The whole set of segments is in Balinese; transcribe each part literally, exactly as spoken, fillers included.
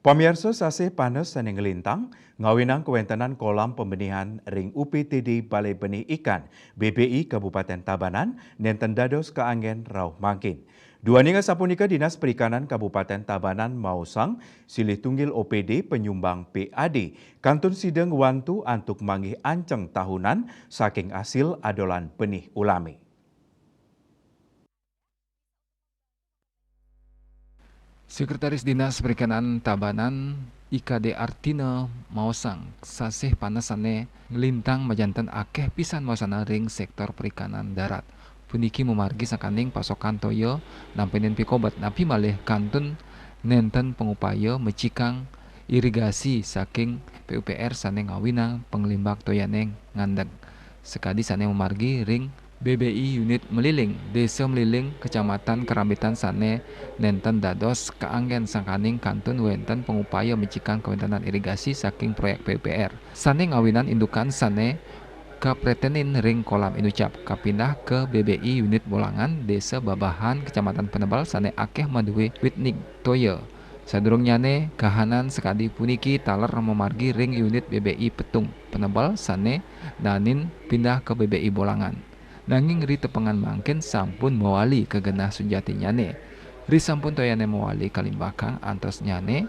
Pamiarsa, sasih panas sane nglintang ngawinang kawentenan kolam pembenihan ring U P T D Balai Benih Ikan B B I Kabupaten Tabanan nenten dados kaanggen rauh mangkin. Duaning asapunika, Dinas Perikanan Kabupaten Tabanan maosang silih tunggil O P D panyumbang P A D kantun sida ngwantu antuk manggih anceng tahunan saking asil adolan benih ulame. Sekretaris Dinas Perikanan Tabanan, I K D Artina, maosang sasih panas sane nglintang majanten akeh pisan maosana ring sektor perikanan darat. Puniki mamargi sangkaning pasokan toya nampinin pikobet, napi malih kantun nenten pangupaya mecikang irigasi saking P U P R sane ngawinang panglimbak toyane ngandeg. Sakadi sane mamargi ring B B I Unit Meliling, Desa Meliling, Kecamatan Kerambitan sane nenten dados kaanggen sangkaning kantun wenten pangupaya mecikang kawentenan irigasi saking proyek P U P R. Sane ngawinan indukan sane kapretenin ring kolam inucap kapindah ka B B I Unit Bolangan, Desa Babahan, Kecamatan Penebel sane akeh madue wit nig toya. Sadurungnyane kahanan sakadi puniki taler mamargi ring unit B B I Petung Penebel sane danin pindah ka B B I Bolangan. Nanging ri tepengan mangkin sampun mawali ka genah sujatinyane. Ri sampun toyane mawali kalimbakang antosnyane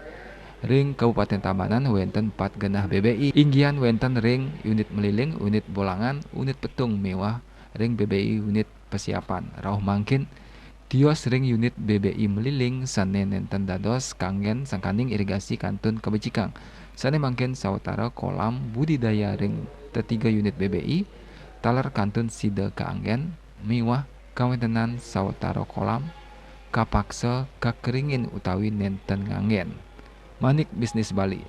ring Kabupaten Tabanan wenten pat genah B B I, inggihan wenten ring unit Meliling, unit Bolangan, unit Petung miwah ring B B I unit Pasiapan. Rauh mangkin, tios ring unit B B I Meliling sane nenten dados kaanggen sangkaning irigasi kantun kabecikang. Sane mangkin sawatara kolam budidaya ring tetiga unit B B I taler kantun sida kaanggen miwah kawentenan sawatara kolam kapaksa kakeringin utawi nenten nganggen. Manik Bisnis Bali.